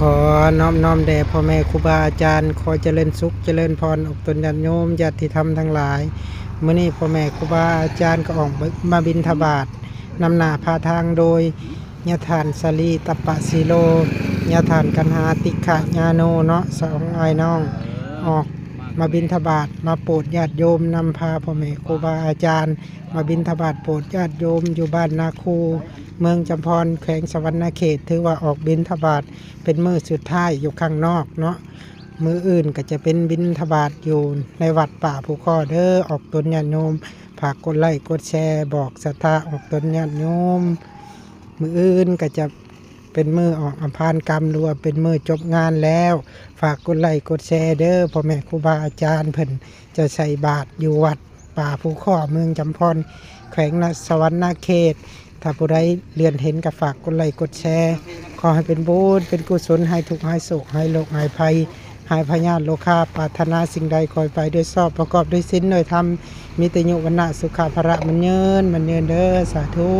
ຂໍນອບນ້ອມແດ່ພໍ່ແມ່ຄູບາອາຈານ ຂໍຈະເລີນສຸກຈະເລີນພອນ ອອກຕົນຍາດໂຍມ ຍາດຕິທຳທັງຫຼາຍ. ມື້ນີ້ພໍ່ແມ່ຄູບາອາຈານກໍອອກມາບິນທະບາດ ນຳໜ້າພາທາງໂດຍຍາທ່ານສາລີຕະປະສີໂລ ຍາທ່ານກັນຫາຕິຂະຍາໂນເນາະ ສອງອ້າຍນ້ອງອອກມາບິນທະບາດ ມາໂປດຍາດໂຍມ ນຳພາພໍ່ແມ່ຄູບາອາຈານມາບິນທະບາດໂປດຍາດໂຍມ ຢູ່ບ້ານນາຄູ ເມືອງຈຳພອນ ແຂວງສະຫວັນນະເຂດ. ຖືວ່າອອກບິນທະບາດເປັນມື້ສຸດທ້າຍຢູ່ຂ້າງນອກເນາະ. ມື້ອື່ນກໍຈະເປັນບິນທະບາດຢູ່ໃນວັດປ່າພູຄໍເດີ. ອອກຕົນຍາດໂຍມ ຝາກກົດໄລກົດແຊ ບອກສັດທາອອກຕົນຍາດໂຍມ ມື້ອື່ນກໍຈະເປັນມື້ອອກອຳພານກຳ ຫຼືວ່າເປັນມື້ຈົບງານແລ້ວ. ຝາກກົດໄລກົດແຊເດີ ພໍ່ແມ່ຄູບາອາຈານ ເພິ່ນຈະໃສ່ບາດຢູ່ວັດປ່າພູຄໍ ເມືອງຈຳພອນ ແຂວງສະຫວັນນະເຂດ. ຖ້າຜູ້ໃດລຽນເຫັນກໍຝາກກົດໄລກົດແຊ. ຂໍໃຫ້ເປັນບຸນເປັນກຸສົນ ໃຫ້ທຸກຫາຍໂສກຫາຍໂລກຫາຍໄພ ຫາຍພະຍາດໂລຄາ. ປາດຖະໜາສິ່ງໃດຂໍໃຫ້ໄປໂດຍຊອບ ປະກອບດ້ວຍສິນດ້ວຍທຳ ມີແຕ່ອາຍຸວັນນະສຸຂະພະລະ ໝັ້ນຍືນໝັ້ນຍືນເດີ ສາທຸ.